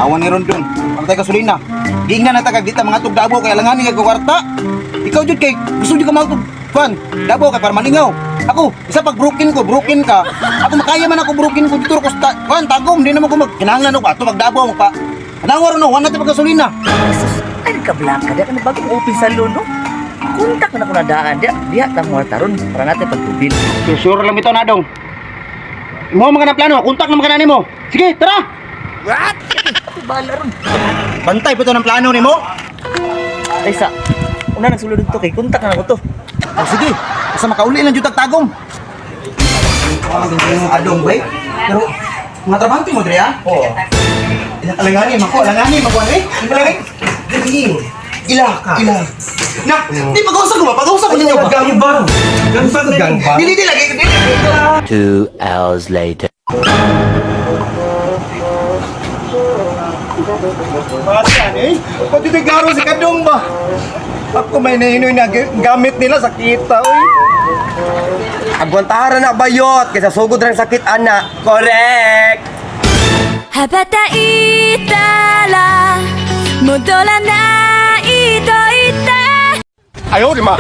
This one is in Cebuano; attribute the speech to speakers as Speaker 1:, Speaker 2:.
Speaker 1: Awan ni Rondon. Ang tayo gasolina. Giingnan na ta kag dita mga tug Davao kay alanganin kay kwarta. Ikaw jud kay gusto jud ka mga tug kwan. Davao kay para malingaw. Ako, isa pag broken ko, broken ka. Ako makaya man ako broken ko dito ko sa kwan tagom di naman ko mag kinahanglan ako ato mag Davao mo pa. Anang no, wala ta pag gasolina.
Speaker 2: Jesus, ay nagka-black ka. Di ka na bagong open salon, no? Kontak na ko na daan. Diya, diya, tamo na taron para natin pagtubil.
Speaker 1: Sure lang ito na dong. Mo mga na plano, kontak na mga nimo. Sige, tara.
Speaker 2: Ako bahala ron.
Speaker 1: Bantay pa to ng plano nimo.
Speaker 2: Ay sa, una nagsulod dito kay kontak na ako to.
Speaker 1: Oh, sige. Basta makauli lang jud tag tagom. Adong bay. Pero mga trabante mo dre ah.
Speaker 2: Oo.
Speaker 1: Alangani mako, alangani mako eh. Alangani. Dili. Ila ka. Ila. Na, di pag-usap ko ba? Pag-usap ko ninyo ba?
Speaker 3: Gangbang! Gangbang! Gangbang!
Speaker 1: Dili dili lagi dili.
Speaker 4: 2 hours later.
Speaker 3: Basta eh. Pati tigaro si Kadong ba? Ako may nainoy na gamit nila sa kita, oy.
Speaker 5: Agwantara na bayot kaysa sugod ra ang sakit ana. Correct.
Speaker 6: 羽ばたいたら戻らないと言って
Speaker 3: Ayaw, di ma.